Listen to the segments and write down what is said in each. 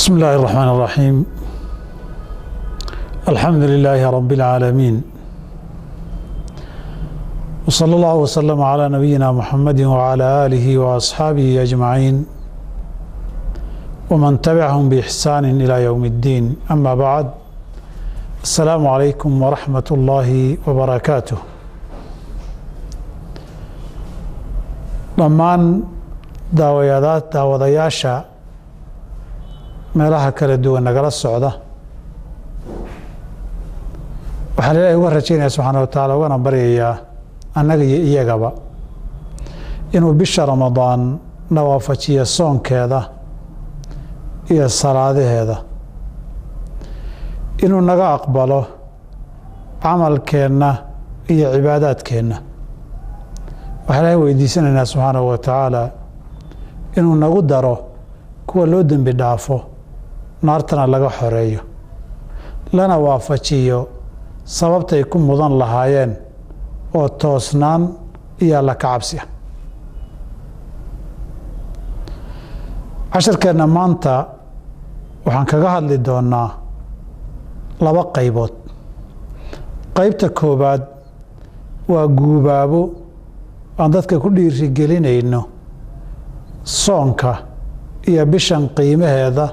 بسم الله الرحمن الرحيم. الحمد لله رب العالمين، وصلى الله وسلم على نبينا محمد وعلى آله وأصحابه أجمعين ومن تبعهم بإحسان إلى يوم الدين. أما بعد، السلام عليكم ورحمة الله وبركاته. Dhammaan daawadayaasha meelaha kala duwan nagala socda, waxaan Ilaahay uga rajaynaya subxaana wa tacaala, ugana baryayaa annaga iyo iyagaba inuu bisha Ramadaan na waafajiyo soonkeeda iyo salaadaheeda, inuu naga aqbalo camalkeenna iyo cibaadaadkeenna. Waxaan Ilaahay weydiisanaynaa subxaanahu wa tacaala inuu nagu daro kuwa loo dembi dhaafo, naartana laga xoreeyo, lana waafajiyo sababtay ku mudan lahaayeen oo toosnaan iyo alla ka cabsi ah. Casharkeenna maanta waxaan kaga hadli doonaa laba qaybood. Qaybta koowaad waa guubaabo aan dadka ku dhiirigelinayno soonka iyo bishan qiimaheeda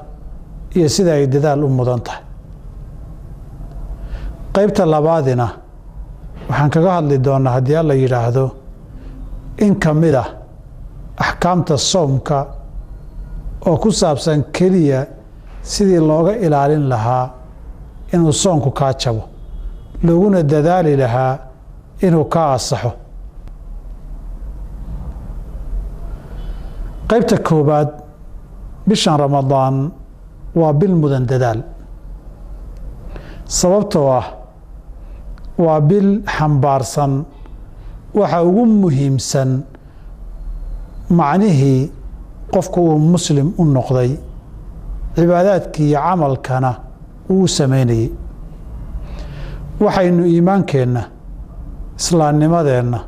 iyo sida ay dadaal u mudan tahay. Qaybta labaadina waxaan kaga hadli doonaa, haddii Alla yidhaahdo, in ka mid ah axkaamta soomka oo ku saabsan keliya sidii looga ilaalin lahaa inuu soonku kaa jabo, looguna dadaali lahaa inuu kaa asaxo. Qaybta koowaad, bishan Ramadaan waa bil mudan dadaal, sababtoo ah waa bil xambaarsan waxa ugu muhiimsan macnihii qofku uu muslim u noqday, cibaadaadkii iyo camalkana uu samaynayey. Waxaynu iimaankeenna, islaamnimadeenna,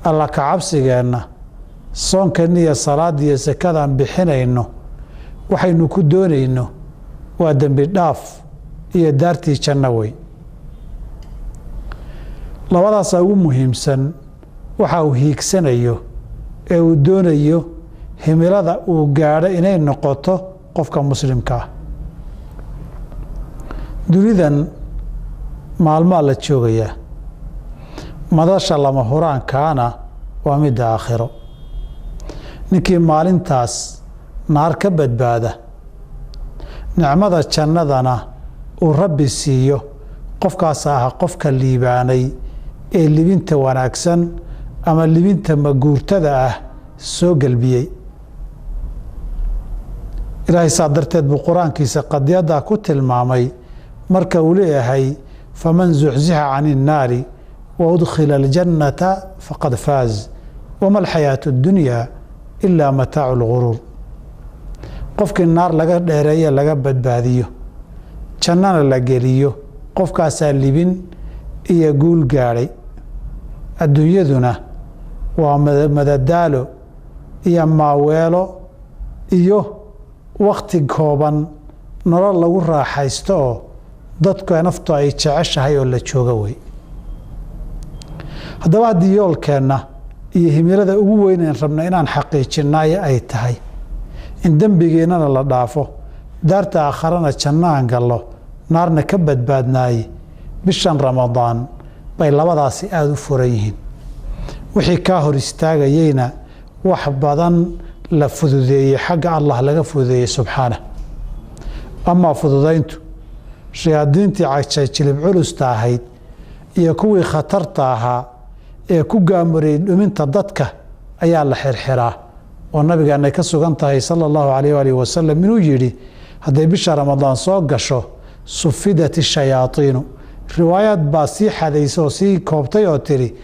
alla kacabsigeenna, soonkeenna iyo salaadda iyo sakadaan bixinayno waxaynu ku doonayno waa dembi dhaaf iyo daartii janno wey. Labadaasaa ugu muhiimsan waxa uu hiigsanayo ee uu doonayo himilada uu gaadho inay noqoto qofka muslimka ah. Dunidan maalmaa la joogayaa, madasha lama huraankaana waa midda aakhiro. Ninkii maalintaas naar ka badbaada, nicmada jannadana uu Rabbi siiyo, qofkaas ah qofka liibaanay ee libinta wanaagsan ama libinta maguurtada ah soo gelbiyey. Ilaahay saa darteed buu qur-aankiisa qadiyaddaa ku tilmaamay marka uu leeyahay: "Faman zuxzixa can innaari wa udkhila aljannata faqad faaz, wama alxayaatu اddunya ilaa mataacu lguruur." Qofkii naar laga dheereeye, laga badbaadiyo, jannana la geliyo, qofkaasaa libin iyo guul gaadhay. Adduunyaduna waa madadaalo iyo maaweelo iyo wakti kooban, nolol lagu raaxaysto oo dadku naftu ay jeceshahay oo la jooga wey. Haddaba haddii yoolkeenna iyo himilada ugu weyneyn rabna inaan xaqiijinaayo ay tahay in dembigeennana la dhaafo, daarta aakharana janno aan gallo, naarna ka badbaadnaaye, bishan Ramadaan bay labadaasi aada u furan yihiin. Wixii kaa hor istaagayeyna wax badan la fududeeyey, xagga Allah laga fududeeyey subxaanah. Amaa fududayntu, shayaadiintii cajajilib culusta ahayd iyo kuwii khatarta ahaa ee ku gaamuriyey dhuminta dadka ayaa la xirxiraa, oo nabigeennay ka sugan tahay sala allahu alayh aalihi wasalam inuu yidhi: hadday bisha Ramadaan soo gasho, sufidat ishayaaiinu. Riwaayaad baa sii xadaysa oo sii koobtay oo tidhi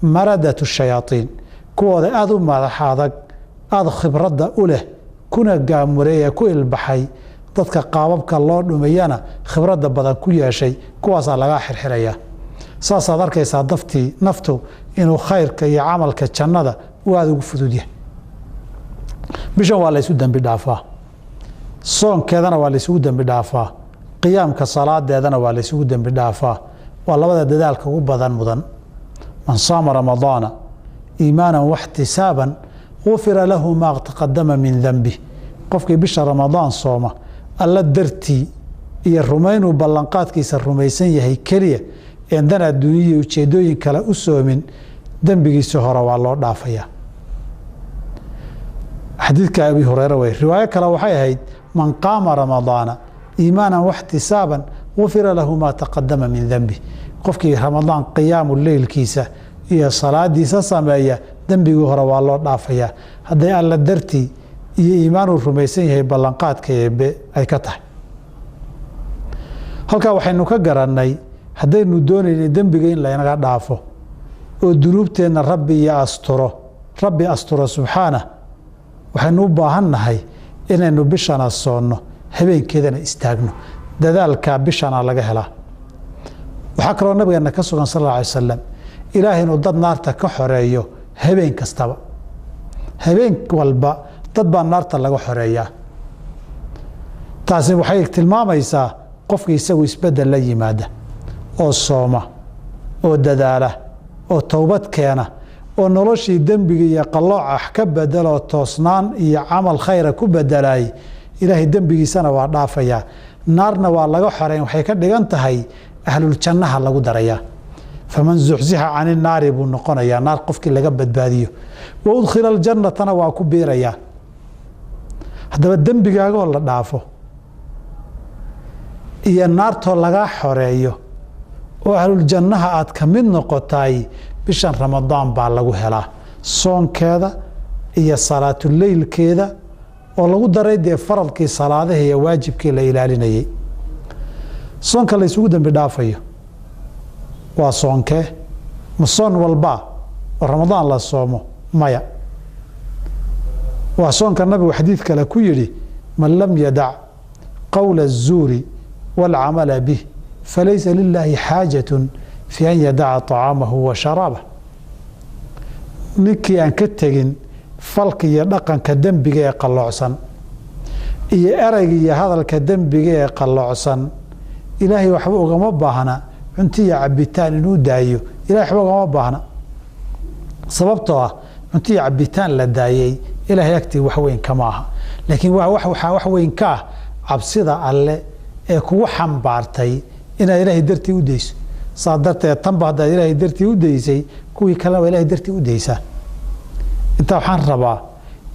maradat shayaaiin, kuwooda aada u madax adag, aada khibradda u leh, kuna gaamuray ee ku ilbaxay dadka qaababka loo dhumayana khibradda badan ku yeeshay, kuwaasaa lagaa xirxirayaa. Saasaad arkaysaa daftii naftu inuu khayrka iyo camalka jannada uu aada ugu fudud yahay. Bishan waa la ysu dembi dhaafaa. Soonkeedana waa laysugu dembi dhaafaa, qiyaamka salaadeedana waa laysugu dembi dhaafaa. Waa labada dadaalka ugu badan mudan. Man saama ramadaana iimaanan waxtisaaban gufira lahu maa taqadama min denbih. Qofkii bisha ramadaan sooma alla dartii iyo rumaynuu ballanqaadkiisa rumaysan yahay keliya, een dan adduunyaiyo ujeedooyin kale u soomin, dembigiisa hore waa loo dhaafayaa. Xadiidka Abi Hureyre wey. Riwaayo kale waxay ahayd man qaama ramadaana iimaanan waxtisaaban gufira lahu maa taqadama min denbih. Qofkii ramadaan qiyaamu leylkiisa iyo salaadiisa sameeya, dembigii hore waa loo dhaafayaa, hadday alla dartii iyo iimaanuu rumaysan yahay ballanqaadka eebe ay ka tahay. Halkaa waxaynu ka garannay, haddaynu doonaynay dembiga in laynaga dhaafo oo dunuubteenna rabbi iyo asturo, rabbi asturo subxaanah, waxaynu u baahan nahay inaynu bishana soonno, habeenkeedana istaagno. Dadaalkaa bishana laga helaa. Waxaa kaloo nabigeena ka sugan sal alla alay wasalam ilaahay inuu dad naarta ka xoreeyo habeen kastaba. Habeen walba dad baa naarta laga xoreeyaa. Taasi waxay tilmaamaysaa qofka isagu isbeddel la yimaada oo sooma oo dadaala oo towbad keena oo noloshii dembiga iyo qallooca wax ka bedeloo toosnaan iyo camal khayra ku bedelaay, ilaahay dembigiisana waa dhaafayaa, naarna waa laga xoreyn. Waxay ka dhigan tahay ahluljannaha lagu darayaa. Faman zuxzixa cani naari buu noqonayaa, naar qofkii laga badbaadiyo, wa udkhila aljannatana waa ku biirayaa. Haddaba dembigaagoo la dhaafo iyo naartoo lagaa xoreeyo oo ahluljannaha aad ka mid noqotaay, bishan ramadaan baa lagu helaa, soonkeeda iyo salaatuleylkeeda oo lagu daray dee faradkii salaadaha iyo waajibkii la ilaalinayey. Soonka la isugu dembi dhaafayo waa soonkee? Ma soon walbaa oo ramadaan la soomo? Maya. Waa soonka nabigu xadiid kale ku yidhi man lam yadac qowla الzuuri wاlcamala bih falaysa lilaahi xaajat fi an yadaca طacaamahu wa sharaabah. Ninkii aan ka tegin falka iyo dhaqanka dembiga ee qalloocsan iyo erayga iyo hadalka dembiga ee qalloocsan, ilaahay waxba ugama baahna cunto iyo cabitaan inuu daayo. Ilahay waxba ugama baahna, sababtoo ah cunto iyo cabitaan la daayey ilaahay agtii wax weyn kama aha. Laakiin waxaa wax weyn ka ah cabsida alle ee kugu xambaartay inaad ilaahay dartii u dayso. Saa darteed tanba haddaad ilaahay dartii u daysay, kuwii kalena waa ilahay dartii u daysaa. Intaa waxaan rabaa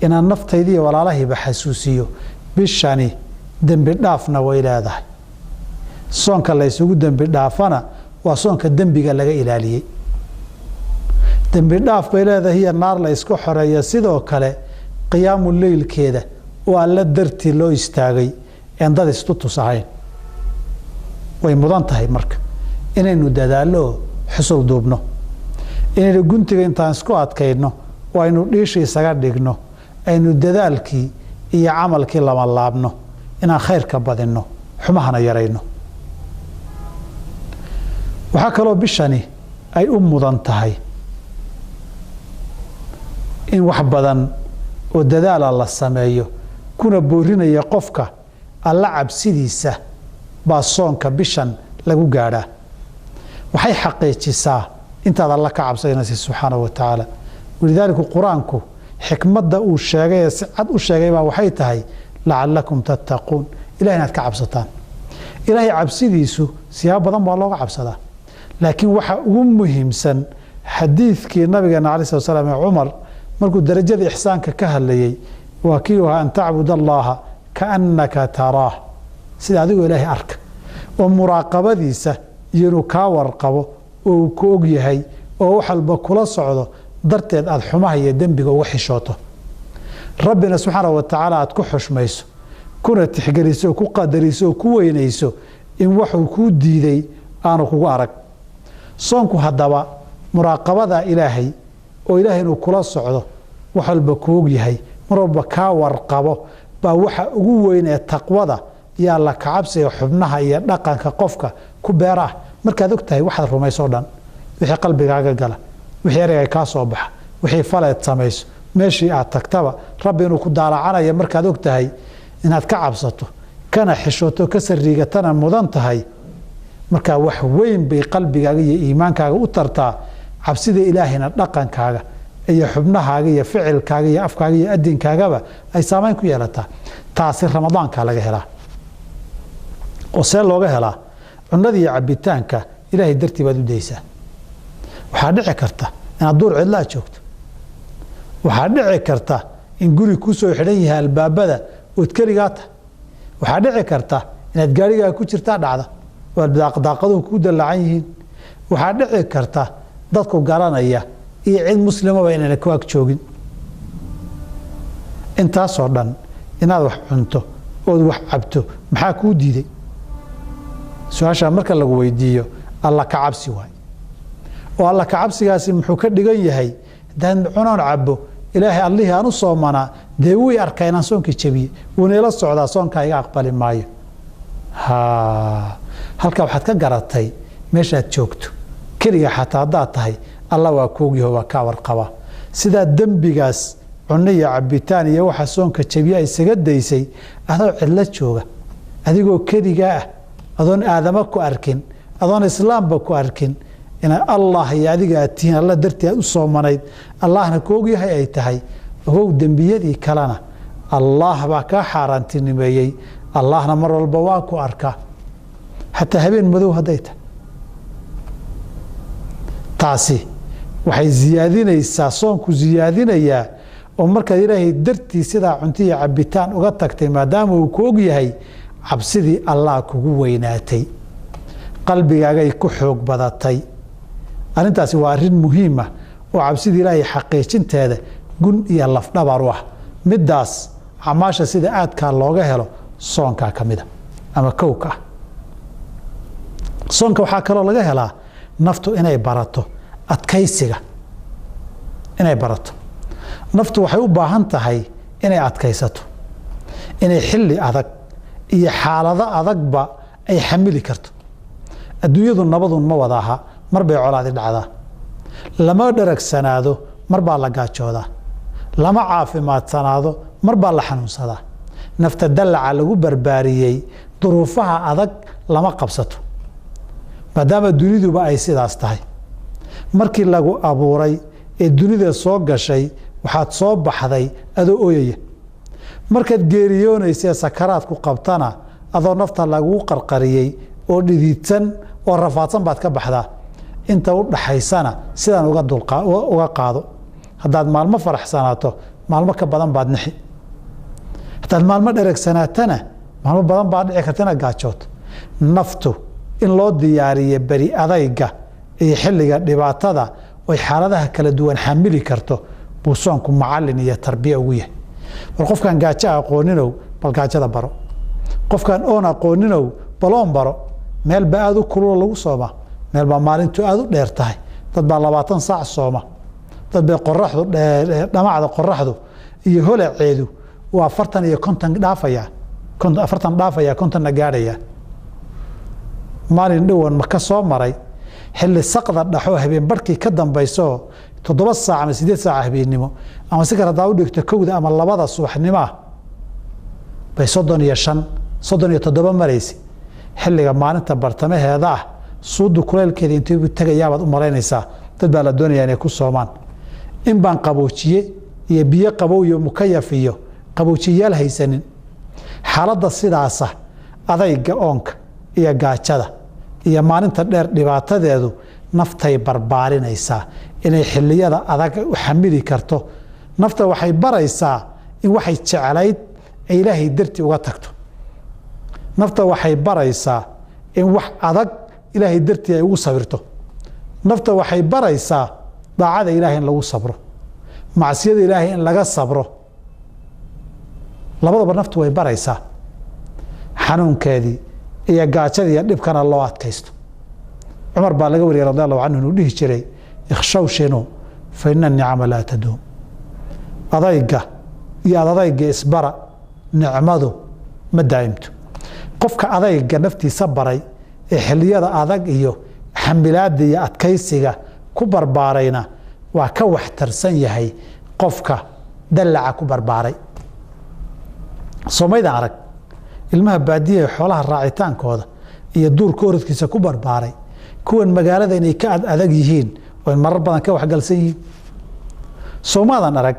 inaan naftayda iyo walaalahiiba xasuusiyo, bishani dembi dhaafna way leedahay. Soonka la isugu dembi dhaafana waa soonka dembiga laga ilaaliyey. Dembi dhaaf bay leedahay iyo naar la isku xoreeya. Sidoo kale qiyaamu leylkeeda oo alla dartii loo istaagay een dad istutus ahayn way mudan tahay. Marka inaynu dadaallo oo xusul duubno, inaynu guntiga intaan isku adkayno oo aynu dhiisha isaga dhigno, aynu dadaalkii iyo camalkii lama laabno, inaan khayrka badinno, xumahana yarayno. Waxaa kaloo bishani ay u mudan tahay in wax badan oo dadaala la sameeyo, kuna boorinaya qofka alla cabsidiisa baa soonka bishan lagu gaadhaa. Waxay xaqiijisaa intaad alla ka cabsanaysa subxaanahu wa tacaala. Walidaalika qur-aanku xikmadda uu sheegay ee si cad u sheegay baa waxay tahay lacalakum tattaquun, ilahay inaad ka cabsataan. Ilaahay cabsidiisu siyaabo badan baa looga cabsadaa, laakiin waxa ugu muhiimsan xadiidkii nabigeena alai slat slam ee Cumar markuu darajada ixsaanka ka hadlayey waa kii ahaa an tacbud allaha kaannaka taraah, sida adigoo ilaahay arka oo muraaqabadiisa iyo inuu kaa warqabo oo uu ku og yahay oo wax walba kula socdo darteed aada xumaha iyo dembiga uga xishooto, rabbina subxaana wa tacaala aad ku xushmayso, kuna tixgeliso oo ku qadariso oo ku weynayso in waxuu kuu diiday aanu kugu arag. Soonku haddaba muraaqabada ilaahay oo ilaahay inuu kula socdo, wax walba ku og yahay, mar walba kaa warqabo, baa waxa ugu weyn ee taqwada iyo alla kacabsiga xubnaha iyo dhaqanka qofka ku beera ah. Markaad og tahay waxaad rumayso o dhan, wixii qalbigaaga gala, wixii ereyga kaa soo baxa, wixii faleed samayso, meeshii aad tagtaba rabbi inuu ku daalacanaya markaad og tahay, Inaad ka cabsato kana xishooto ka sariigatana mudan tahay. Markaa wax weyn bay qalbigaaga iyo iimaankaaga u tartaa cabsida ilaahayna, dhaqankaaga iyo xubnahaaga iyo ficilkaaga iyo afkaaga iyo adinkaagaba ay saamayn ku yeelataa. Taasi ramadaanka laga helaa. Oo see looga helaa? Cunada iyo cabitaanka ilaahay dartii baad u daysaa. Waxaa dhici karta inaad duur cidlaa joogto, waxaa dhici karta in guri kusoo xidhan yahay albaabada ood keligaa tahay, waxaa dhici karta inaad gaarigaaga ku jirtaa dhacda oo daaqaduhu kuu dallaacan yihiin, waxaa dhici karta dadku garanaya iyo cid muslimaba inayna ku ag joogin. Intaasoo dhan inaad wax cunto ood wax cabto maxaa kuu diiday? Su-aashaa marka lagu weydiiyo, alla ka cabsi waay. Oo alla ka cabsigaasi muxuu ka dhigan yahay? Haddaan cunoon cabo, ilaahay allihii aan u soomanaa dee wii arkaa inaan soonkii jabiyey, wuuna ila socdaa, soonkaa iga aqbali maayo. Halkaa waxaad ka garatay meeshaad joogto keliga xataa haddaad tahay, alla waa koogyaho, waa kaa warqabaa. Sidaa dembigaas cunno iyo cabitaan iyo waxa soonka jabiya isaga daysay adoo cidlo jooga, adigoo keligaa ah, adoon aadama ku arkin, adoon islaamba ku arkin, ina allah iyo adiga aad tihiin, alla dartii aad u soomanayd, allahna ku ogyahay ay tahay. Ogow, dembiyadii kalena allah baa kaa xaaraantinimeeyey, allahna mar walba waa ku arkaa, xataa habeen madow hadday tahay. Taasi waxay siyaadinaysaa, soonku siyaadinayaa, oo markaad ilaahay dartii sidaa cunto iyo cabitaan uga tagtay, maadaama uu ku og yahay, cabsidii allah kugu weynaatay, qalbigaagay ku xoog badatay. Arrintaasi waa arrin muhiima oo cabsidii ilaahay xaqiijinteeda gun iyo lafdhabar u ah. Middaas acmaasha sida aadkaa looga helo soonkaa ka mida ama kowka ah. Soonka waxaa kaloo laga helaa naftu inay barato adkaysiga, inay barato. Naftu waxay u baahan tahay inay adkaysato, inay xilli adag iyo xaalado adagba ay xamili karto. Adduunyadu nabadun ma wada aha, mar bay colaadi dhacdaa, lama dharagsanaado, mar baa la gaajoodaa, lama caafimadsanaado, mar baa la xanuunsadaa. Nafta dallaca lagu barbaariyey duruufaha adag lama qabsato, maadaama duniduba ay sidaas tahay. Markii lagu abuuray ee dunida soo gashay, waxaad soo baxday adoo ooyaya. Markaad geeriyoonaysa sakaraadku qabtana, adoo nafta laguu qarqariyey oo dhididsan oo rafaadsan baad ka baxdaa. Inta u dhaxaysana sidaan uga qaado. Haddaad maalmo faraxsanaato, maalmo ka badan baad nixi. Haddaad maalmo dheregsanaatana, maalmo badan baad dhici karta inaad gaajooto. Naftu in loo diyaariyo beri adayga iyo xilliga dhibaatada oy xaaladaha kala duwan xamili karto buu soonku macallin iyo tarbiya ugu yahay. War qofkaan gaajo aqooninow, bal gaajada baro. Qofkaan oon aqooninow, bal oon baro. Meel baa aada u kulula lagu soomaa, meel baa maalintu aada u dheer tahay, dad baa 20 saac sooma, dad bay qoraxdu dhamacda qoraxdu iyo holaceedu waa 40 iyo 50 dhaafaya, 40 dhaafaya, 50-na gaadhaya. Maalin dhowan ma ka soo maray xilli saqda dhaxoo habeen barhkii ka dambayso, 7 saac ama 8 saac habeennimo, ama si kale haddaa u dhigto 1da ama 2da subaxnimo ah, bay 35, 37 maraysay. Xilliga maalinta bartamaheeda ah suudu kuleylkeeda intuu tegayaabaad u malaynaysaa. Dad baa la doonayaa inay ku soomaan. In baan qaboojiye iyo biyo qabow iyo mukayaf iyo qaboojiyayaal haysanin. Xaaladda sidaasa, adayga oonka iyo gaajada iyo maalinta dheer dhibaatadeedu naftay barbaarinaysaa inay xilliyada adag u xamili karto. Nafta waxay baraysaa in waxay jeclayd ay ilaahay dartii uga tagto. Nafta waxay baraysaa in wax adag ilaahay dartii ay ugu sabirto. Nafta waxay baraysaa daacada ilaahay in lagu sabro, macsiyada ilaahay in laga sabro. Labadaba naftu way baraysaa, xanuunkeedii iyo gaajadii iyo dhibkana loo adkaysto. Cumar baa laga wariyay radi allahu canhu inuu dhihi jiray: "Ikhshawshinuu fa ina anicama laa taduum." Adayga iyo adadayga isbara, nicmadu ma daa'imto. Qofka adayga naftiisa baray ee xilliyada adag iyo xamilaada iyo adkaysiga ku barbaarayna waa ka waxtarsan yahay qofka dallaca ku barbaaray. Soomayda arag ilmaha baadiyaha xoolaha raacitaankooda iyo duurka orodkiisa ku barbaaray, kuwan magaalada inay ka ad adag yihiin oo marar badan ka waxgalsan yihiin. Soomaadan arag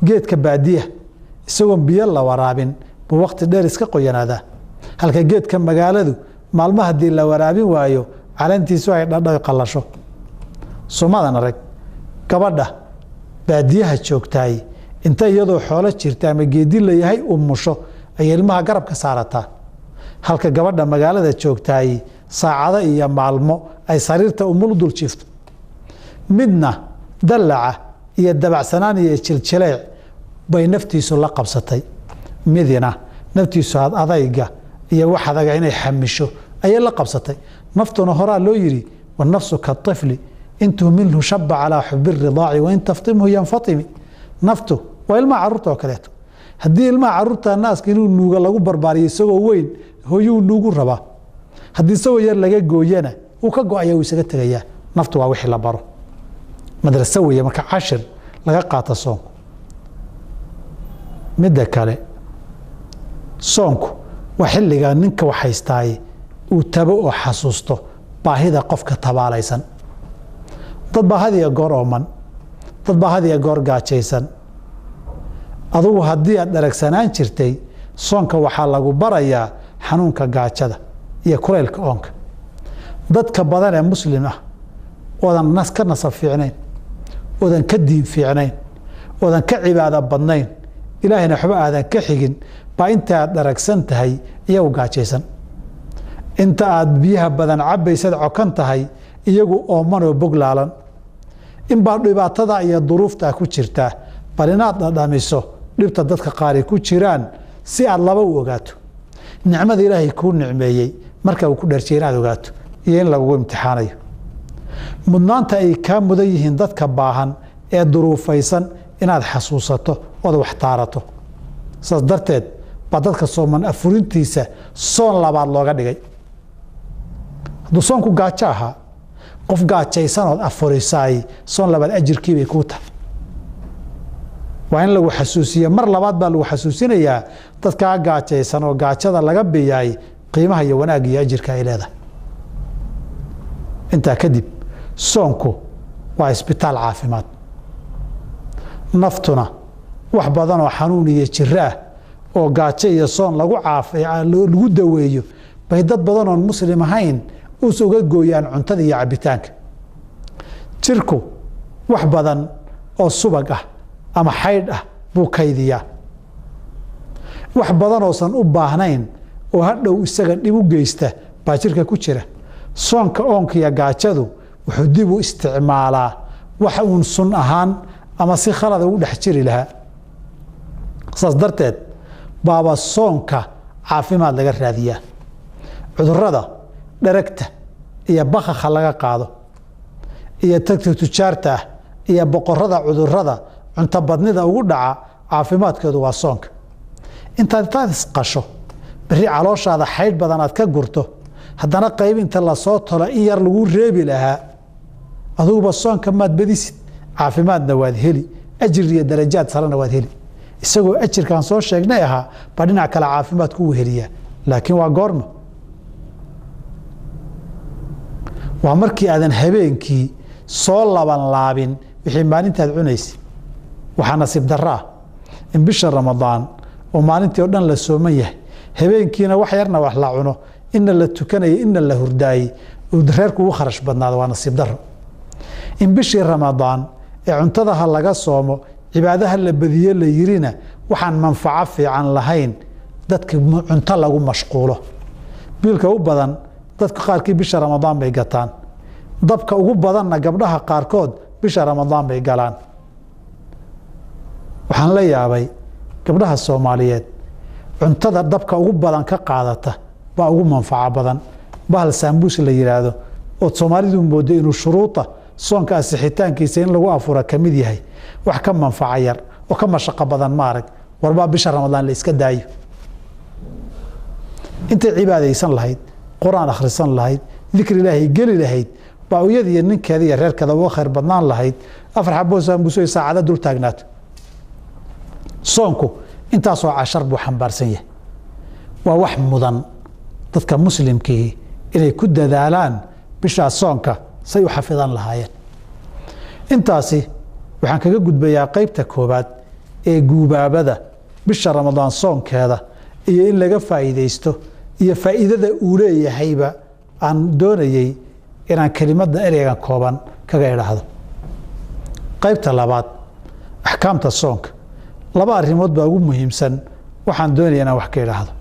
geedka baadiyaha isagoon biyo la waraabin buu waqti dheer iska qoyanaadaa, halka geedka magaaladu maalmo haddii la waraabin waayo caleentiisu ay dhadho qallasho. Soomaadan arag gabadha baadiyaha joogtaay inta iyadoo xoolo jirta ama geedi layahay umusho ayay ilmaha garab ka saarataa, halka gabadha magaalada joogtaay saacado iyo maalmo ay sariirta umul dul jiifto. Midna dallaca iyo dabacsanaan iyo jiljileec bay naftiisu la qabsatay, midina naftiisu ad adayga iyo wax adaga inay xamisho ayay la qabsatay. Naftuna horaa loo yidhi wanafsu katifli in tuhmilhu shaba calaa xubi ridaaci wain taftimhu yanfatimi. Naftu waa ilmaha carruurta oo kaleeto. Haddii ilmaha carruurta naaska inuu nuuga lagu barbaariyo isagoo weyn, hooyuu nuugu rabaa. Haddii isagoo yar laga gooyana wuu ka go-aya, wuu isaga tegayaa. Naftu waa wixii la baro, madraso weeye. Marka cashir laga qaato soonku. Midda kale, soonku waa xilliga ninka wax haystaay uu tabo oo xasuusto baahida qofka tabaalaysan. Dad baa had iyo goor ooman, dad baa had iyo goor gaajaysan. Adugu haddii aad dharagsanaan jirtay, soonka waxaa lagu barayaa xanuunka gaajada iyo kulaylka oonka. Dadka badan ee muslim ah oodan ka nasab fiicnayn, oodan ka diin fiicnayn, oodan ka cibaado badnayn, ilaahayna waxba aadan ka xigin, baa inta aad dharagsan tahay iyagu gaajaysan. Inta aad biyaha badan cabbaysad cokan tahay iyagu oomanoo boglaalan. Inbaa dhibaatada iyo duruufta ku jirtaa, bal inaad dhadhamiso dhibta dadka qaari ku jiraan si aad laba u ogaato nicmada ilaahay kuu nicmeeyey marka uu ku dharjiyay inaad ogaato iyo in lagugu imtixaanayo. Mudnaanta ay kaa mudan yihiin dadka baahan ee duruufaysan inaad xasuusato ood wax taarato. Saas darteed baa dadka sooman afurintiisa soon labaad looga dhigay. Hadduu soonku gaajo ahaa, qof gaajaysanood afurisaay soon labaad ajirkiibay kuu tahay. Waa in lagu xasuusiye, mar labaad baa lagu xasuusinayaa dadkaa gaajaysan oo gaajada laga biyaay qiimaha iyo wanaag iyo ajirka ay leedahay. Intaa kadib, soonku waa isbitaal caafimaad. Naftuna wax badan oo xanuun iyo jiro ah oo gaajo iyo soon lagu lagu daweeyo bay dad badan oon muslim ahayn us uga gooyaan cuntada iyo cabitaanka. Jirku wax badan oo subag ah ama xaydh ah buu kaydiyaa, wax badan oosan u baahnayn oo hadhow isaga dhib u geysta baa jirka ku jira. Soonka oonka iyo gaajadu wuxuu dib u isticmaalaa wax uun sun ahaan ama si khalada ugu dhex jiri lahaa. Saas darteed baaba soonka caafimaad laga raadiyaa. Cudurrada dharagta iyo bakakha laga qaado iyo tagta tujaarta ah iyo boqorada cudurrada cunto badnida ugu dhaca, caafimaadkoodu waa soonka. Intaad isqasho berri calooshaada xaydh badan aad ka gurto, haddana qayb inta lasoo tolo in yar lagu reebi lahaa, aduguba soonka maad badisid, caafimaadna waad heli, ajir iyo darajaad sarena waad heli. Isagoo ajirkaan soo sheegnay ahaa baa dhinac kale caafimaad ku weheliyaa. Laakiin waa goorma? Waa markii aadan habeenkii soo laban laabin wixii maalintaad cunaysay. Waxaa nasiib darro ah in bisha Ramadaan oo maalintii oo dhan la sooman yahay, habeenkiina wax yarna wax la cuno, inna la tukanaya, inna la hurdaayey, uu reerku ugu kharash badnaado. Waa nasiib darro in bishii Ramadaan ee cuntadaha laga soomo, cibaadaha la badiye la yirina, waxaan manfaco fiican lahayn dadka cunto lagu mashquulo. Biilka u badan dadka qaarkii bisha Ramadaan bay gataan, dabka ugu badanna gabdhaha qaarkood bisha Ramadaan bay galaan. Waxaan la yaabay gabdhaha Soomaaliyeed cuntada dabka ugu badan ka qaadata baa ugu manfaco badan. Bahal saambuus la yidhaahdo ood Soomaalidu moodo inuu shuruuda soonka asixitaankiisa in lagu afura ka mid yahay, wax ka manfaco yar oo ka mashaqo badan ma arag. Warbaa bisha Ramadaan la iska daayo. Intay cibaadaysan lahayd, qur-aan akhrisan lahayd, dikri ilaahay geli lahayd, baa iyada iyo ninkeeda iyo reerkeeda uga khayr badnaan lahayd 4 xaboo saambuuso ay saacada dul taagnaato. Soonku Intaasoo cashar buu xambaarsan yahay. Waa wax mudan dadka muslimkii inay ku dadaalaan bishaa soonka say u xafidan lahaayeen. Intaasi waxaan kaga gudbayaa qaybta koobaad ee guubaabada bisha Ramadaan soonkeeda iyo in laga faa'iidaysto iyo faa'iidada uu leeyahayba aan doonayey inaan kelimadda ereygan kooban kaga idhaahdo. Qaybta labaad, axkaamta soonka, laba arrimood baa ugu muhiimsan waxaan doonaya inaan wax ka idhaahdo.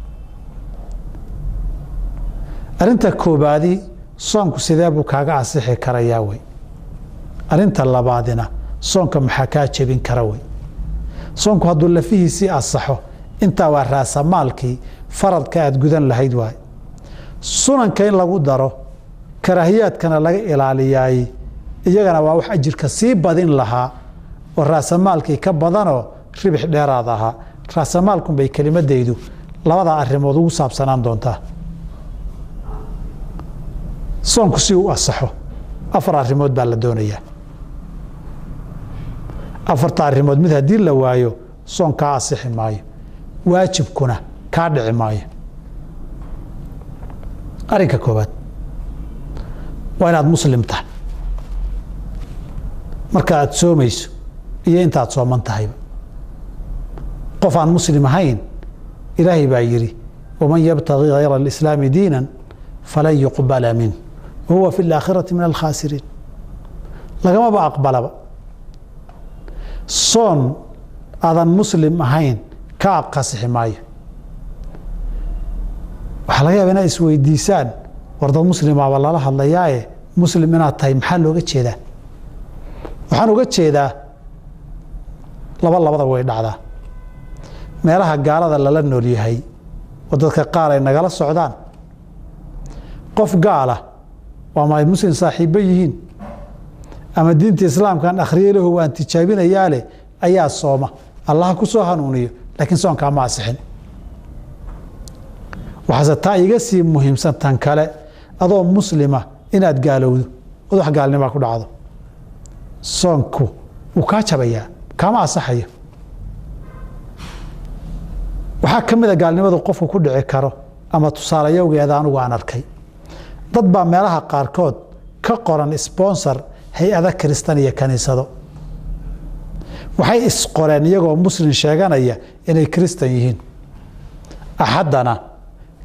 Arrinta koobaadi, soonku sidee buu kaaga asixi karayaa wey. Arrinta labaadina, soonka maxaa kaa jebin kara wey. Soonku hadduu lafihiisii asaxo, intaa waa raasamaalkii faradka aad gudan lahayd waay. Sunanka in lagu daro, karaahiyaadkana laga ilaaliyaay, iyagana waa wax ajirka sii badin lahaa oo raasamaalkii ka badanoo ribix dheeraad ahaa. Raasamaalkunbay kelimadaydu labada arrimood ugu saabsanaan doontaa. Soonku si uu asaxo afar arrimood baa la doonayaa. Afarta arrimood mid haddii la waayo, soon kaa asixi maayo, waajibkuna kaa dhici maayo. Arrinka koowaad waa inaad muslim tahay marka aad soomayso iyo intaad sooman tahayba. Qof aan muslim ahayn, Ilaahay baa yidhi: "Waman yabtagi hayra alislaami diinan falan yuqbala minh wahuwa fi alaakhirati min alkhaasiriin." Lagamaba aqbalaba soon aadan muslim ahayn, ka aqasixi maayo. Waxaa laga yaaba inaad isweydiisaan: war dad muslimaaba lala hadlayaaye, muslim inaad tahay maxaa looga jeedaa? Waxaan uga jeedaa laba labada way dhacdaa. Meelaha gaalada lala nool yahay oo dadka qaar ay nagala socdaan, qof gaala waa ma ay muslim saaxiibbo yihiin ama diinta islaamkaan akhriyey lahu waan tijaabinayaa leh ayaa sooma. Allaha ku soo hanuuniyo, laakiin soonkaa ma asixin. Waxaase taa iga sii muhiimsan tan kale: adoo muslima inaad gaalowdo ood wax gaalnimaa ku dhacdo, soonku wuu kaa jabayaa, kaama asaxayo. Waxaa ka mid a gaalnimadu qofku ku dhici karo ama tusaalayowgeeda anugu aan arkay, dad baa meelaha qaarkood ka qoran sponsor hay-ada kristan iyo kaniisado. Waxay isqoreen iyagoo muslim sheeganaya inay kristan yihiin. Axaddana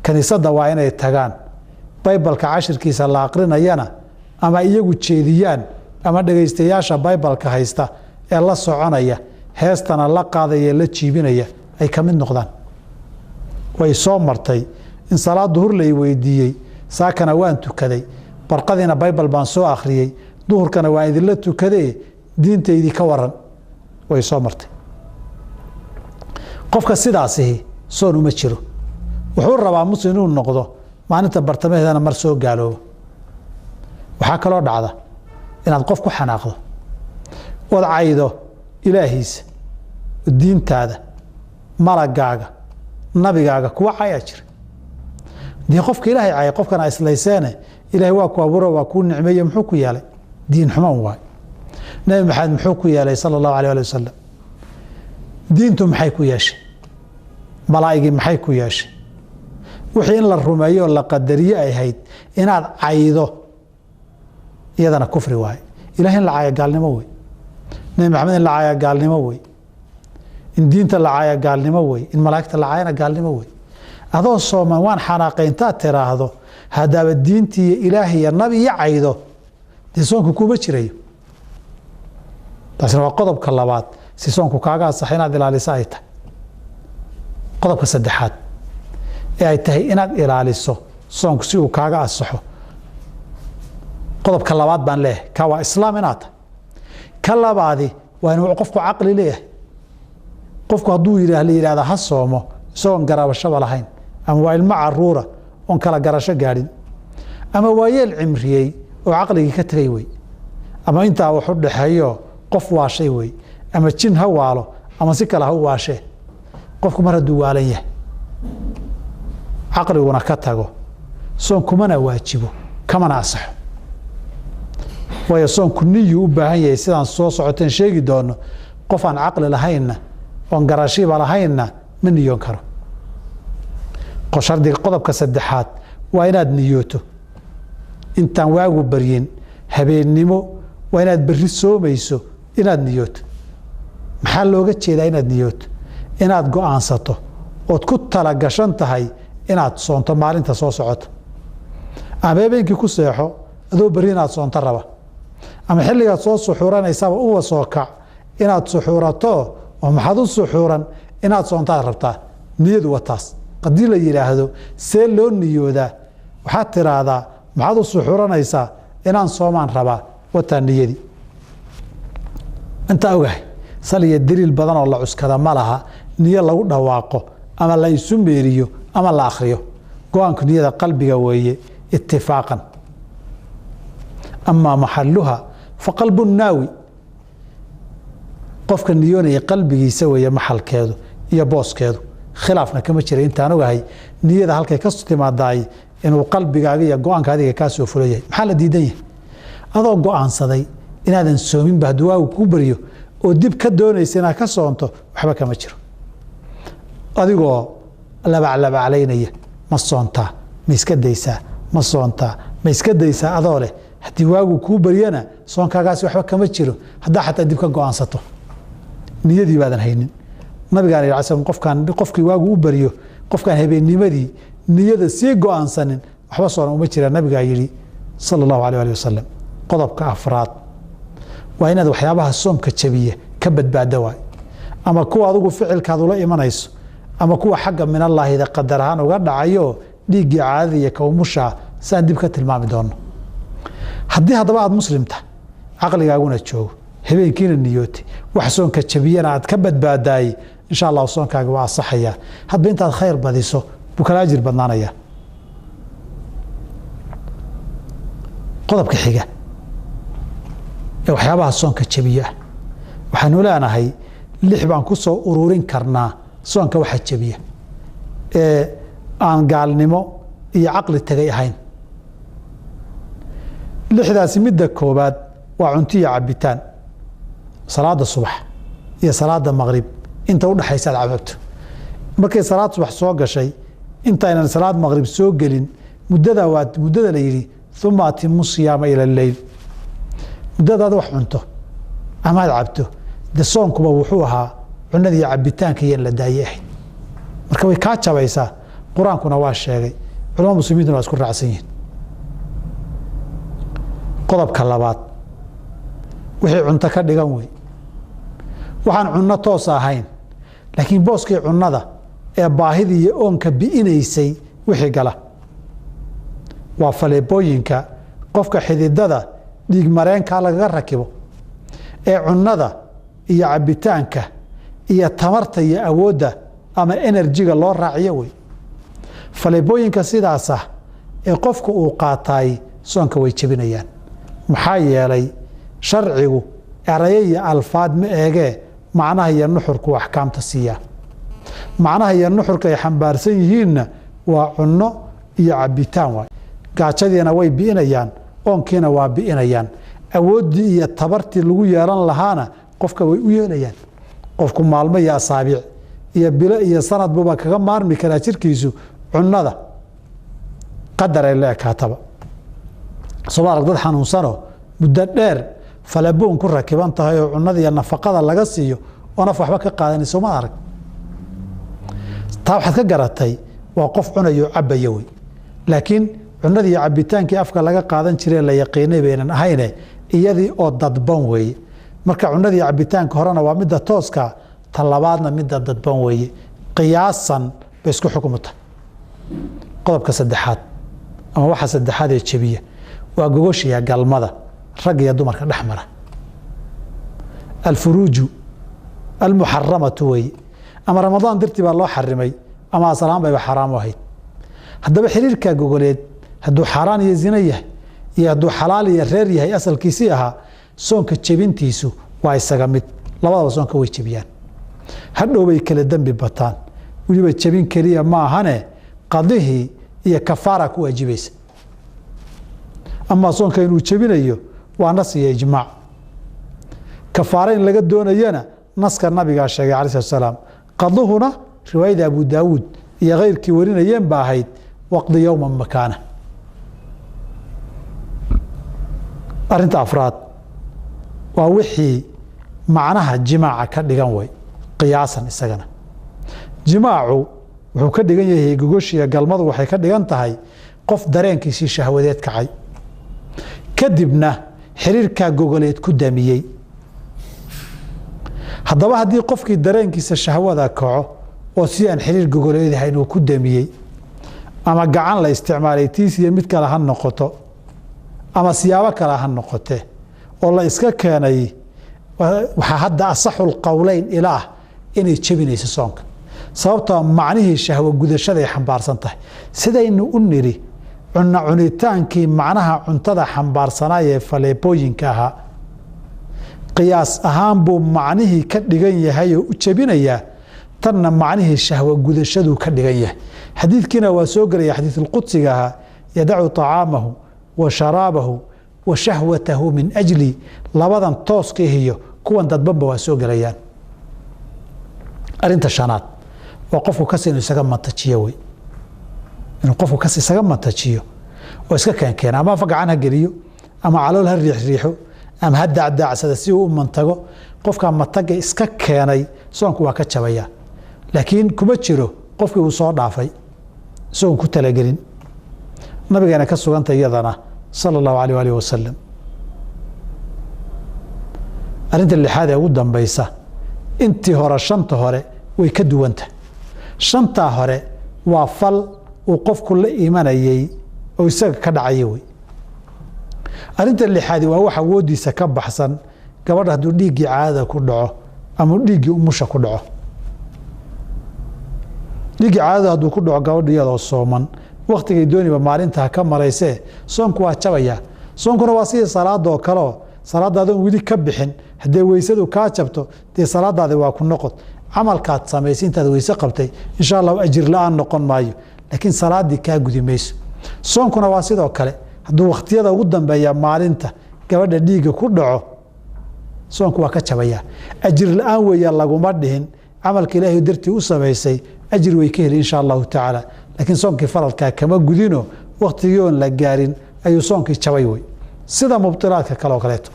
kaniisadda waa inay tagaan, baybalka cashirkiisa la aqrinayana ama iyagu jeediyaan ama dhegaystayaasha baybalka haysta ee la soconaya, heestana la qaadaya, la jiibinaya ay ka mid noqdaan. Way soo martay in salaad duhur lay weydiiyey: "Saakana waan tukaday, barqadiina baybal baan soo akhriyey, duhurkana waan idinla tukadee, diintaydii ka waran?" Way soo martay. Qofka sidaasihi soon uma jiro. Wuxuu rabaa muslim inuu noqdo, maalinta bartamaheedana mar soo gaaloobo. Waxaa kaloo dhacda inaad qof ku xanaaqdo ood caydo ilaahiisa, diintaada, malagaaga, nabigaaga. Kuwa cayaa jira. Dee qofka Ilaahay caya, qofkana islayseene, Ilahay waa ku abuuro, waa kuu nicmeeye, muxuu ku yeelay? Diin xumo un waay. Nabi Maxamed muxuu ku yeelay, sala allahu alayh ali wasalam? Diintu maxay ku yeeshay? Malaa'igii maxay ku yeeshay? Wixii in la rumeeyo oo la qadariye ay ahayd inaad caydo, iyadana kufri waaye. Ilahay in la caayo gaalnimo wey, Nabi Maxamed in la caaya gaalnimo wey, in diinta la caaya gaalnimo wey, in malaa'igta la caayana gaalnimo wey. Adoo sooman "waan xanaaqay" intaad tiraahdo, haddaaba diintii iyo ilaahay iyo nabi iyo caydo, dee soonku kuma jirayo. Taasina waa qodobka labaad si soonku kaaga asaxa inaad ilaaliso ay tahay. Qodobka saddexaad ee ay tahay inaad ilaaliso soonku si uu kaaga asaxo, qodobka labaad baan leeyahay, ka waa islaam inaad tahay. Ka labaadi waa inuu qofku caqli leeyahay. Qofku hadduu yidhaah, la yidhahda ha soomo isagoon garabashaba lahayn, ama waa ilmo caruura oon kala garasho gaadhin, ama waayeel cimriyey oo caqligii ka tegay wey, ama intaa wax u dhaxeeyo qof waashay wey, ama jin ha waalo ama si kale ha u waashee, qofku mar hadduu waalan yahay, caqliguna ka tago, soon kumana waajibo, kamana asaxo. Waayo, soonku niyuu u baahan yahay, sidaan soo socoteen sheegi doono. Qof aan caqli lahaynna oon garashiba lahaynna Ma niyoon karo. Shardiga qodobka saddexaad waa inaad niyooto intaan waagu baryin habeennimo, waa inaad berri soomayso inaad niyooto. Maxaa looga jeedaa inaad niyooto? Inaad go-aansato ood ku talagashan tahay inaad soonto maalinta soo socota, ama habeenkii ku seexo adoo berri inaad soonto raba, ama xilligaad soo suxuuranaysaba uwa soo kac inaad suxuurato, oo maxaad u suxuuran? Inaad soontaad rabtaa. Niyadu waa taas. Haddii la yidhaahdo see loo niyoodaa, waxaad tiraahdaa maxaad u suxuuranaysaa? Inaan soomaan rabaa. Wataa niyadii. Intaa ogahay sal iyo daliil badan oo la cuskada ma laha niyo lagu dhawaaqo ama la isu meeriyo ama la akhriyo. Go-aanku niyada qalbiga weeye itifaaqan. Amaa maxaluha fa qalbu naawi, qofka niyoonaya qalbigiisa weeye maxalkeedu iyo booskeedu, khilaafna kama jira. Intaan ogahay niyada halkay ka timaadaay inuu qalbigaaga iyo go-aanka adiga kaa soo fulo yahay. Maxaa la diidan yahay? Adoo go-aansaday inaadan soominba hadduu waagu kuu baryo oo dib ka doonaysa inaad ka soonto, waxba kama jiro. Adigoo labaclabaclaynaya, ma soontaa ma iska daysaa, ma soontaa ma iska daysaa, adoo leh haddii waagu kuu baryana soonkaagaasi waxba kama jiro. Haddaa xataa dib ka go-aansato, niyadii baadan haynin. Nabigaan yidhi sl, qofkaan qofkii waagu u baryo, qofkaan habeennimadii niyada sii go-aansanin, waxba soona uma jiraa, nabigaa yidhi sala allahu alayh alih wasalam. Qodobka afraad waa inaad waxyaabaha soomka jabiya ka badbaadda waay, ama kuwa adigu ficilkaad ula imanayso ama kuwa xagga minallaahida qadar ahaan uga dhacayo, dhiiggii caadada iyo kawmushaa, saan dib ka tilmaami doono. Haddii haddaba aada muslimta, caqligaaguna joogo, habeenkiina niyootay, wax soonka jabiyana aad ka badbaadaayey, insha allahu soonkaaga waa asaxayaa. Hadba intaad khayr badiso buu kala ajir badnaanayaa. Qodobka xiga ee waxyaabaha soonka jabiye ah, waxaanu leenahay lix baan ku soo ururin karnaa soonka waxa jabiya ee aan gaalnimo iyo caqli tegay ahayn. Lixdaasi midda koobaad waa cunto iyo cabitaan salaada subax iyo salaada maqrib inta udhexaysa aad cababto. Markay salaad subax soo gashay intaynan salaad maqrib soo gelin muddada, waa muddada la yidhi uma atimu siyaama ila leyl. Muddadaad wax cunto ama aad cabto, de soonkuba wuxuu ahaa cunada iyo cabitaanka iyo in la daaye ahayd, marka way kaa jabaysaa. Qur-aankuna waa sheegay, culamada muslimiintuna waa isku raacsan yihiin. Qodobka labaad, wixii cunto ka dhigan wey, waxaan cunno toos ahayn laakiin booskii cunnada ee baahidii iyo oonka bi'inaysay wixii gala, waa faleebooyinka qofka xididada dhiig mareenkaa lagaga rakibo ee cunnada iyo cabitaanka iyo tamarta iyo awoodda ama enerjiga loo raaciyo wey. Faleebooyinka sidaas ah ee qofku uu qaataay soonka way jebinayaan. Maxaa yeelay sharcigu erayo iyo alfaad ma eegee, macnaha iyo nuxurku axkaamta siiyaa. Macnaha iyo nuxurka ay xambaarsan yihiinna waa cunno iyo cabitaan waay. Gaajadiina way bi'inayaan, oonkiina waa bi'inayaan, awooddii iyo tabartii lagu yeelan lahaana qofka way u yeelayaan. Qofku maalmo iyo asaabiic iyo bilo iyo sanad buuba kaga maarmi karaa jirkiisu cunnada, qadar ay la ekaataba. Soo arag dad xanuunsanoo muddo dheer falaboon ku rakiban tahay oo cunnada iyo nafaqada laga siiyo oo naf waxba ka qaadanay? Sooma arag? Taa waxaad ka garatay waa qof cunayo cabaya wey, laakiin cunadii iyo cabitaankii afka laga qaadan jiree la yaqiinay baynan ahayne, iyadii oo dadban weeye. Marka cunadii iyo cabitaanka horena waa midda tooska, ta labaadna midda dadban weeye, qiyaasan bay isku xukumta. Qodobka saddexaad ama waxa saddexaad ee jebiya waa gogoshiya galmada rag iyo dumarka dhex mara, alfuruuju almuxaramatu weeye. Ama Ramadaan dartii baa loo xarimay ama asalahaan bayba xaraam u ahayd. Haddaba xiriirka gogoleed hadduu xaaraan iyo zino yahay iyo hadduu xalaal iyo reer yahay asalkiisii ahaa, soonka jebintiisu waa isaga mid. Labadaba soonka way jebiyaan, hadhow bay kala dembi bataan. Weliba jebin keliya ma ahane, qadihii iyo kafaara ku waajibaysa. Amaa soonka inuu jebinayo waa nas iyo ijmaac, kafaara in laga doonayana naska nabigaa sheegay alai slat slaam, qaduhuna Riwaayada Abu Daawuud iyo keyrkii warinayeen ba ahayd waqdi yowman makaana. Arrinta afraad waa wixii macnaha jimaaca ka dhigan way qiyaasan. Isagana jimaacu wuxuu ka dhigan yahay gogoshiya galmadu waxay ka dhigan tahay qof dareenkiisii shahwadeed kacay, kadibna xiriirkaa gogoleed ku damiyey. Haddaba haddii qofkii dareenkiisa shahwada kaco oo si aan xiriir gogoleed ahayn uu ku damiyey, ama gacan la isticmaalay tiis iyo mid kale ha noqoto ama siyaabo kale ha noqote oo la iska keenay, waxaa hadda asaxul qowleyn ilaah inay jebinayso soonka, sababtoo macnihii shahwo gudashaday xambaarsan tahay. Sidaynu u niri cunno cunitaankii macnaha cuntada xambaarsanaaye faleebooyinka ahaa, qiyaas ahaan buu macnihii ka dhigan yahay oo u jebinayaa, tanna macnihii shahwo gudashaduu ka dhigan yahay. Xadiidkiina waa soo gelaya xadiisulqudsiga ahaa, yadacu طacaamahu wa sharaabahu wa shahwatahu min ajli. Labadan tooska ihiyo kuwan dadbanba waa soo gelayaan. Arrinta shanaad waa qofku kas inuu isaga mantajiyo wey, inuu qofku kas isaga mantajiyo oo iska keenkeena, ama afa gacan ha geliyo ama calool ha riixriixo ama ha daacdaacsada si uu u mantago. Qofkaa mataga iska keenay soonku waa ka jabaya, laakiin kuma jiro qofkii uu soo dhaafay isagoon ku talagelin. Nabigeena ka suganta iyadana sala allahu alayh alih wasalam. Arrinta lixaad ee ugu dambaysa, intii hore shanta hore way ka duwanta. Shantaa hore waa fal uu qofku la imanayey oo isaga ka dhacaya wey. Arrinta lixaadi waa wax awooddiisa ka baxsan, gabadha hadduu dhiiggii caadada ku dhaco ama dhiiggii umusha ku dhaco. Dhiiggii caadada hadduu ku dhaco gabadhu iyadoo sooman, waktigay dooniba maalinta ha ka maraysee, soonku waa jabayaa. Soonkuna waa sidii salaadoo kaleo, salaadda adoon weli ka bixin haddee weysadu kaa jabto, dee salaadaadi waa ku noqod. Camalkaad samaysay intaad weyse qabtay insha allahu ajir la-aan noqon maayo, laakiin salaaddii kaa gudi mayso. Soonkuna waa sidoo kale, hadduu wakhtiyada ugu dambeeya maalinta gabadha dhiigga ku dhaco, soonku waa ka jabayaa. Ajir la-aan weeya laguma dhihin, camalka ilaahay dartii u samaysay ajir way ka heli insha allahu tacaala, laakiin soonkii faralkaa kama gudino, waktigii oon la gaarin ayuu soonkii jabay wey. Sida mubtilaadka kale oo kaleeto,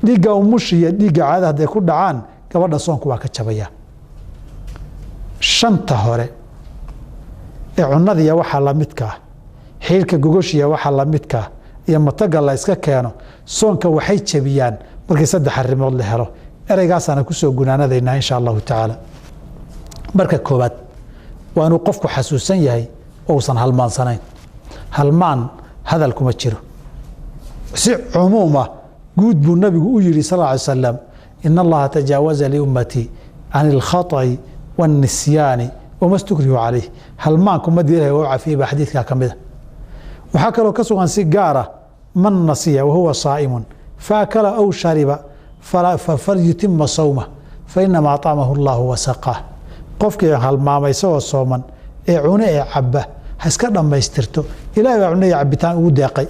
dhiigga umushi iyo dhiigga caada hadday ku dhacaan gabadha soonku waa ka jabayaa. Shanta hore ee cunadiya waxaa lamidka ah, xiirka gogoshiya waxaa lamidka ah iyo mataga la iska keeno, soonka waxay jebiyaan markii saddex arrimood la helo. Ereygaasana kusoo gunaanadaynaa insha allahu tacaala. Marka koowaad waa inuu qofku xasuusan yahay oo uusan halmaansanayn. Halmaan hadal kuma jiro. Si cumuuma guud buu nabigu u yihi sal lla alay slam, in allaha tajaawaza liummatii can alkhaطa'i waاlnisyaani wama stukrihu calayh. Halmaanku ummadda ilahay waa u cafiyey baa xadiidkaa ka mida. Waxaa kaloo ka sugan si gaara, man nasiya wahuwa saa'imun faakala aw shariba falyutima sawmah fainamaa acamahu allahu wasaqaah. Qofkii halmaamay isagoo sooman ee cune ee cabba ha iska dhammaystirto, ilahay baa cune iyo cabitaan ugu deeqay.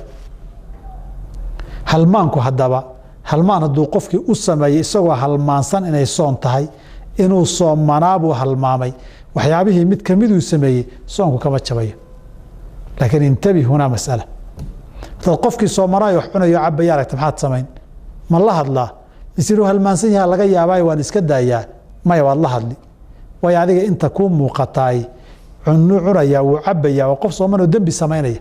Halmaanku haddaba halmaan hadduu qofkii u sameeyey isagoo halmaansan inay soon tahay, inuu soomanaabuu halmaamay, waxyaabihii mid kamiduu sameeyey, soonku kama jabayo. Laakiin intabih hunaa masala, hadaad qofkii soomanaayo wax cunayo cabaya aragta, maxaad samayn? Ma la hadlaa mise inuu halmaansan yaha laga yaabaayo waan iska daayaa? Maya, waad la hadli. Waayo adiga inta kuu muuqataay cunuu cunayaa wuu cabayaa, waa qof soomanoo dembi samaynaya.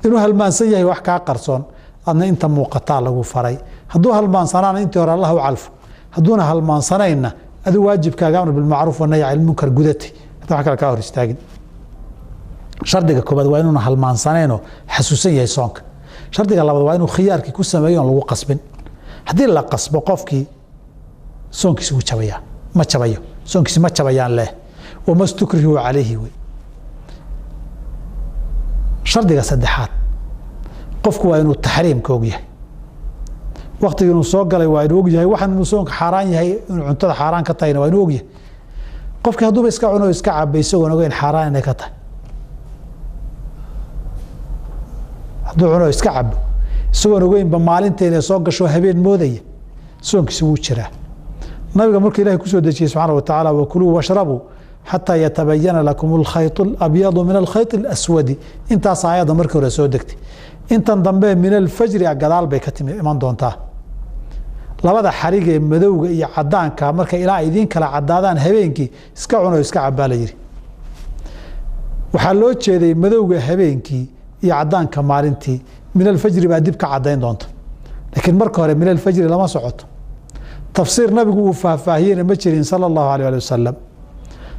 Inuu halmaansan yahay wax kaa qarsoon, adna inta muuqataa lagu faray. Hadduu halmaansanaana intii hore allah u calfo, hadduuna halmaansanayna aduu waajibkaaga amr bilmacruuf wanahyi can ilmunkar gudatay, hadda wax kale kaa hor istaagin. Shardiga koobaad waa inuuna halmaansanayno xasuusan yahay soonka. Shardiga labaad waa inuu khiyaarkii ku sameeyo oon lagu qasbin. Haddii la qasbo qofkii soonkiisi wuu jabayaa, ma jabayo soonkiisi, ma jabayaan leh, wama stukrihu calayhi wey. Shardiga saddexaad, qofku waa inuu taxriimka og yahay, waktigii inuu soo galay waa inuu og yahay, waxaan inuu soonka xaaraan yahay, inuu cuntada xaaraan ka tahayna waa inuu og yahay. Qofkii hadduuba iska cuno o iska cabay isagoon ogeyn xaaraan inay ka tahay, hadduu cuno o iska cabo isagoon ogeynba maalinta inay soo gasho habeen moodaya, soonkiisi wuu jiraa. Nabiga markuu Ilahay kusoo dejiyey subxaana wa tacaala, wakuluu washrabuu xataa yatabayana lakum alkhayط alabyadu min alkhayط alaswadi, intaas aayadda markii hore soo degtay. Intan dambe min alfajri a gadaal bay ka timi iman doontaa. Labada xarig ee madowga iyo cadaanka markay ilaa idiin kala cadaadaan habeenkii iska cuno iska cabaa la yidhi. Waxaa loo jeeday madowga habeenkii iyo cadaanka maalintii. Min alfajri baa dib ka cadayn doonta, laakiin marka hore min alfajri lama socoto. Tafsiir nabigu uu faahfaahiyeyna ma jirin sala allahu alayh ali wasalam.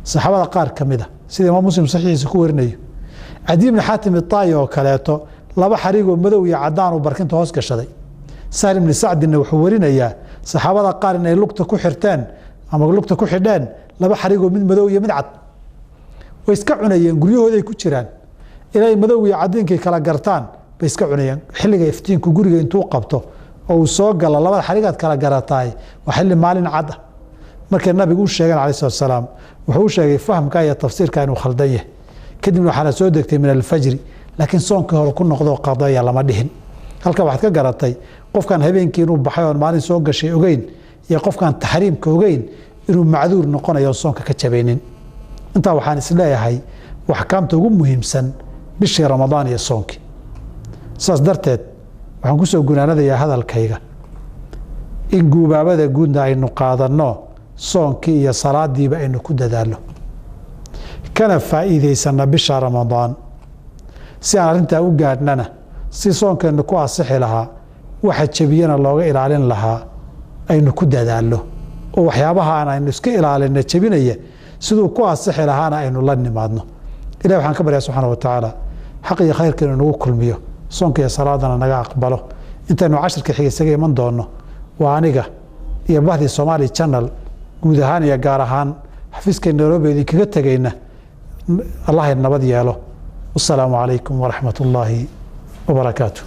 Saxaabada qaar ka mid a, sida Imaam Muslim saxiixiisa ku warinayo, Cadi bni Xaatim itaayi oo kaleeto, laba xarigoo madow iyo cadaan uu barkinta hoos gashaday. Sahl ibni Sacdinna wuxuu warinayaa saxaabada qaar inay lugta ku xirteen ama lugta ku xidheen laba xarigoo mid madow iyo mid cad, way iska cunayeen, guryahooday ku jiraan, ilay madow iyo cadiinkay kala gartaan bay iska cunayeen. Xilliga iftiinku guriga intuu qabto oo uu soo galo labada xarigaad kala garataay waa xilli maalin cad ah. Markay nabigu u sheegeen alayh salatu salaam, wuxuu u sheegay fahamka iyo tafsiirka inuu khaldan yahay. Kadibna waxaana soo degtay min alfajri, laakiin soonkii hore ku noqdoo qadaya lama dhihin. Halka waxaad ka garatay qofkan habeenkii inuu baxay oon maalin soo gashay ogeyn iyo qofkaan taxriimka ogeyn inuu macduur noqonayo soonka ka jabaynin. Intaa waxaan isleeyahay axkaamta ugu muhiimsan bishii Ramadaan iyo soonkii. Saas darteed waxaan kusoo gunaanadayaa hadalkayga in guubaabada guudna aynu qaadanno, soonkii iyo salaadiiba aynu ku dadaallo, kana faa'iidaysanna bisha Ramadaan. Si aan arrintaa u gaadhnana, si soonkeennu ku asixi lahaa, waxa jebiyana looga ilaalin lahaa, aynu ku dadaallo, oo waxyaabaha aan aynu iska ilaalinna jebinaya siduu ku asixi lahaana aynu la nimaadno. Ilahi waxaan ka baryaa subxaana wa tacaala xaq iyo khayrka inuu nagu kulmiyo, soonka iyo salaadana naga aqbalo. Intaynu cashirka xiga isaga iman doonno, waa aniga iyo bahdii Somali Channel guud ahaan iyo gaar ahaan xafiiska Nairobi idinkaga tegayna. Allah nabad yeelo. Wasalaamu calaykum waraxmat ullaahi wabarakaatu.